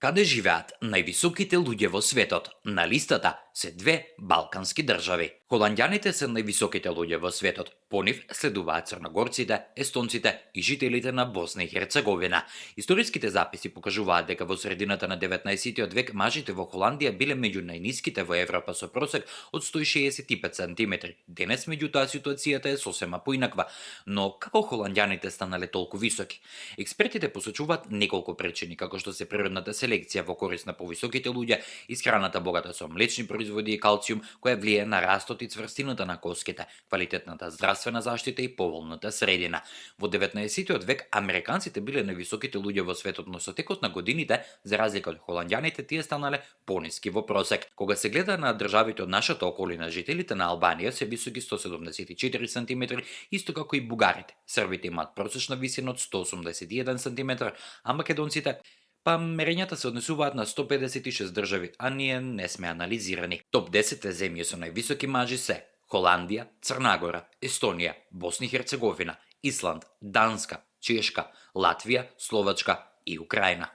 Каде живеат највисоките луѓе во светот? На листата се две балкански држави. Холандјаните се највисоките луѓе во светот. По нив следуваат црногорците, естонците и жителите на Босна и Херцеговина. Историските записи покажуваат дека во средината на 19 век мажите во Холандија биле меѓу најниските во Европа со просек од 165 см. Денес меѓутоа ситуацијата е сосема поинаква, но како холандјаните станале толку високи? Експертите посочуваат неколку причини, како што се природната селекција во корист на повисоките луѓе, исхраната богата со млечни производи и калциум, која влијае на растот и цврстината на коските, квалитетната здравствена заштита и поволната средина. Во 19 век американците биле највисоките луѓе во светот, но со текот на годините, за разлика од холандјаните, тие станале пониски во просек. Кога се гледа на државите од нашата околина, жителите на Албанија се високи 174 см, исто како и бугарите. Србите имаат просечна висина од 181 см, а македонците мерењата се однесуваат на 156 држави, а ние не сме анализирани. Топ 10 земји со највисоки мажи се Холандија, Црна Гора, Естонија, Босна и Херцеговина, Исланд, Данска, Чешка, Латвија, Словачка и Украина.